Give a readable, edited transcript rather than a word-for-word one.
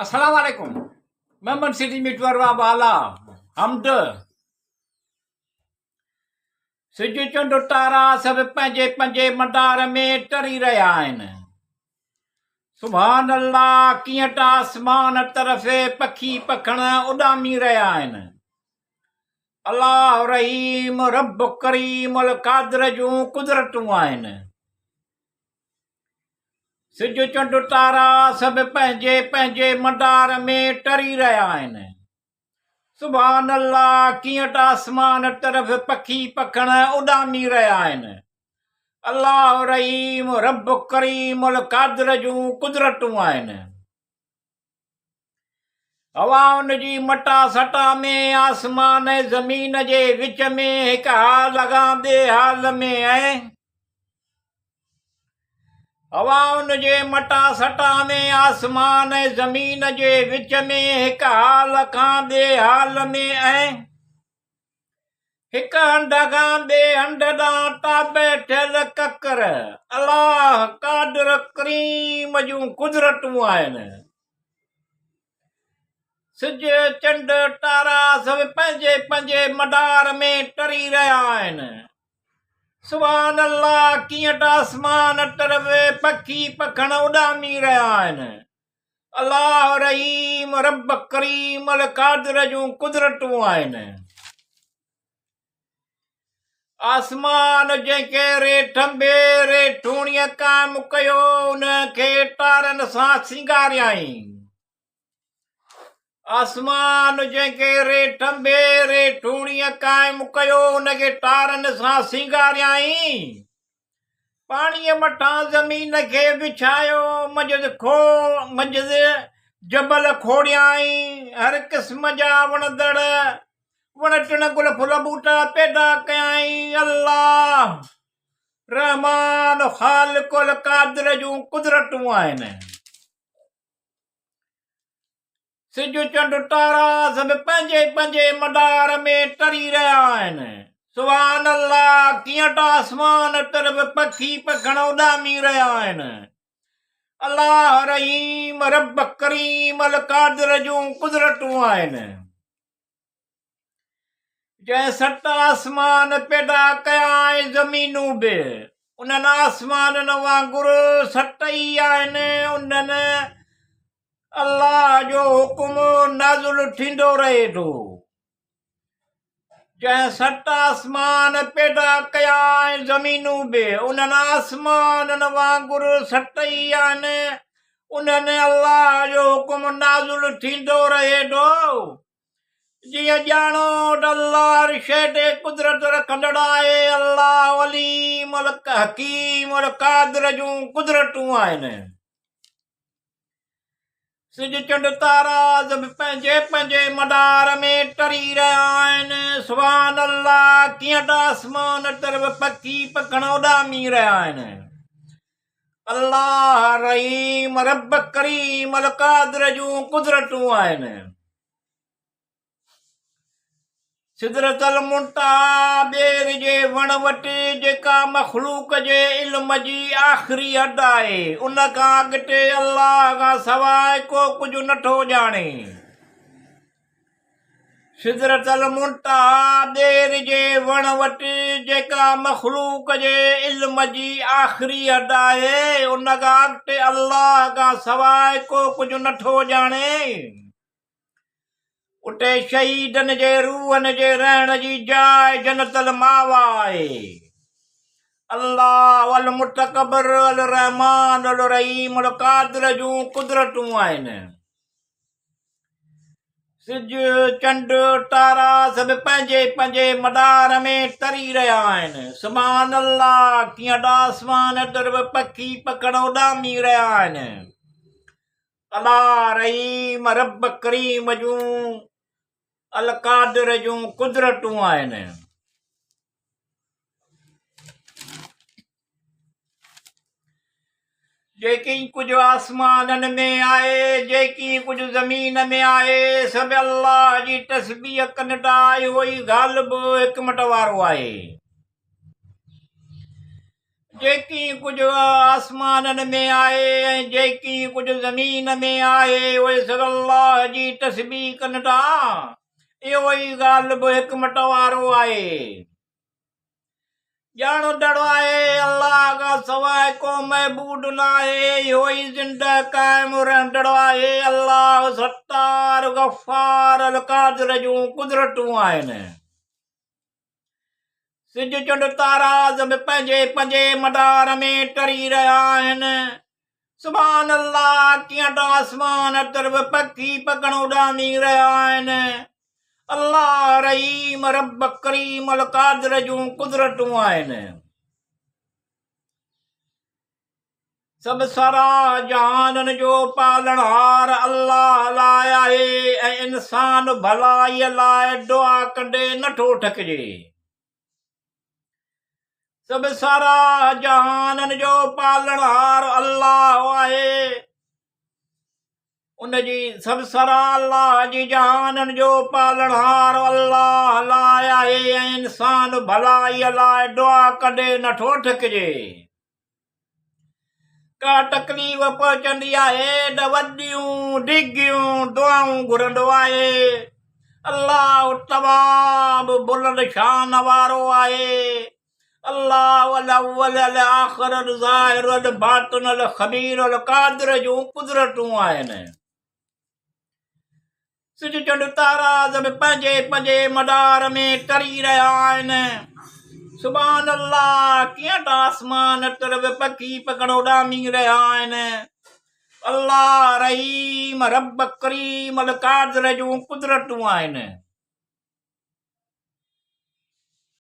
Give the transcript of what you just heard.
السلام عليڪم ميمن سٽي ميٽور وا بالا حمد سج چنڊ تارا سڀ پنهنجي پنهنجي مدار ۾ ٽري رهيا آهن سبحان الله ڪيئن ته آسمان طرف پکي پکڻ اڏامي رهيا آهن الله رحيم رب ڪريم القادر جون قدرتون آهن سج چنڊ تارا سڀ پنهنجي پنهنجي مدار ۾ ٽري رهيا آهن. سبحان الله ڪيئن ته آسمان طرف پکي پکڻ اڏامي رهيا آهن. الله رحيم رب ڪريم القادر جون قدرتون آهن. هوائن جي مٽا سٽا ۾ آسمان ۽ زمين جي وچ ۾ هڪ حال کان ٻئي حال ۾ ۽. هوائن جي مٽا سٽا ۾ آسمان ۽ زمين جي وچ ۾ هڪ حال کان ٻئي حال ۾ ۽. هڪ هنڌ کان ٻئي هنڌ ڏانهن تابع ٿيل ڪڪر الله قادر ڪريم جون قدرتون آهن. سج، چنڊ، تارا سڀ پنهنجي پنهنجي مدار ۾ ٽري رهيا آهن. سبحان الله ڪيئن ته آسمان طرف پکي پکڻ اڏامي رهيا آهن. الله رحيم رب ڪريم القادر جون قدرتون آهن. آسمان جنهن کي ري ٿنڀي ري ٿوڻيء قائم ڪيو ان کي تارن سان سينگاريائين. آسمان جنهن کي ري ٿنڀي ري ٿوڻيء قائم ڪيو ان کي تارن سان سينگاريائين. پاڻيء مٿان زمين کي وڇايو، منجهس کو منجهس جبل کوڙيائين، هر قسم جا وڻندڙ وڻ ٽڻ گل ڦل ٻوٽا پيدا ڪيائين. الله رحمان خالق القادر جون قدرتون آهن. سج چنڊ تارا سڀ پنهنجي پنهنجي مدار ۾ ٽري رهيا آهن. سبحان الله ڪيئن ته آسمان طرف پکي پکڻ اڏامي رهيا آهن. الله رحيم رب ڪريم القادر جون قدرتون آهن. جنهن ست آسمان پيدا ڪيا ۽ زمينون به انهن آسمانن وانگر ست ئي آهن، انهن الله جو حڪم نازل ٿيندو رهي ٿو. جنهن ست آسمان پيدا ڪيا ۽ زمينون به انهن آسمانن وانگر ست ئي آهن، انهن الله جو حڪم نازل ٿيندو رهي ٿو. جيئن ڄاڻو ته الله هر شيء تي قدرت رکندڙ آهي، الله عليم الحڪيم القادر جون قدرتون آهن. سج چنڊ تارا سڀ پنهنجي پنهنجي مدار ۾ ٽري رهيا آهن. سبحان الله ڪيئن ته آسمان طرف پکي پکڻ اڏامي رهيا آهن. الله رحيم رب ڪريم القادر جون قدرتون آهن. سدرة المنتهيٰ ٻير جي وڻ وٽ جيڪا مخلوق جي علم جي آخري حد آهي، ان کان اڳتي الله کان سواء ڪو ڪجهه نٿو ڄاڻي. سدرة المنتهيٰ ٻير جي وڻ وٽ جيڪا مخلوق جي علم جي آخري حد آهي، ان کان اڳتي الله کان سواء ڪو ڪجهه نٿو ڄاڻي. اتي شهيدن جي روحن جي رهڻ جي جاء جنت الماويٰ آهي. الله المتڪبر الرحمان الرحيم القادر جون قدرتون آهن. سج، چنڊ، تارا سڀ پنهنجي پنهنجي مدار ۾ تري رهيا آهن. سبحان الله ڪيئن ته آسمان طرف پکي پکڻ اڏامي رهيا آهن. الله رحيم رب ڪريم جون القادر جون قدرتون آهن. جيڪي ڪجهه آسمانن ۾ آهي، جيڪي ڪجهه زمين ۾ آهي، سڀ الله جي تسبيح ڪن ٿا، اهو ئي غالب حڪمت وارو آهي. جيڪي ڪجهه آسمانن ۾ آهي ۽ جيڪي ڪجهه زمين ۾ آهي، اهي سڀ الله جي تسبيح ڪن ٿا. اهو ئي غالب حڪمت وارو آهي. ڄاڻندڙ آهي. الله کان سواء ڪو معبود ناهي. اهو ئي زنده قائم رهندڙ آهي. الله ستار، غفار، القادر جون قدرتون آهن. سج چنڊ تارا سڀ پنهنجي پنهنجي مدار ۾ ٽري رهيا آهن. سبحان الله ڪيئن ته آسمان طرف پکي پکڻ اڏامي رهيا آهن. الله رحيم رب ڪريم القادر جون قدرتون آهن. سڀ سارا جهانن جو پالڻهار الله لاء آهي ۽ انسان ڀلائيء لاء دعا ڪندي نٿو ٿڪجي. سڀ سارا جهانن جو پالڻهار الله آهي. ان جي سڀ سرا الله جي جهانن جو پالڻهار الله لاء آهي ۽ انسان ڀلائيء لاء دعا ڪندي نٿو ٿڪجي. ڪا تڪليف پهچندي آهي ته وڏيون ڊگهيون دعائون گهرندو آهي. الله تواب بلند شان وارو آهي. الله الاول الاخر الظاهر الباطن الخبير القادر جون قدرتون آهن. سج چنڊ تارا سڀ پنهنجي پنهنجي مدار ۾ تري رهيا آهن. سبحان الله ڪيئن ته آسمان طرف پکي پکڻ اڏامي رهيا آهن. الله رحيم رب ڪريم القادر جون قدرتون آهن.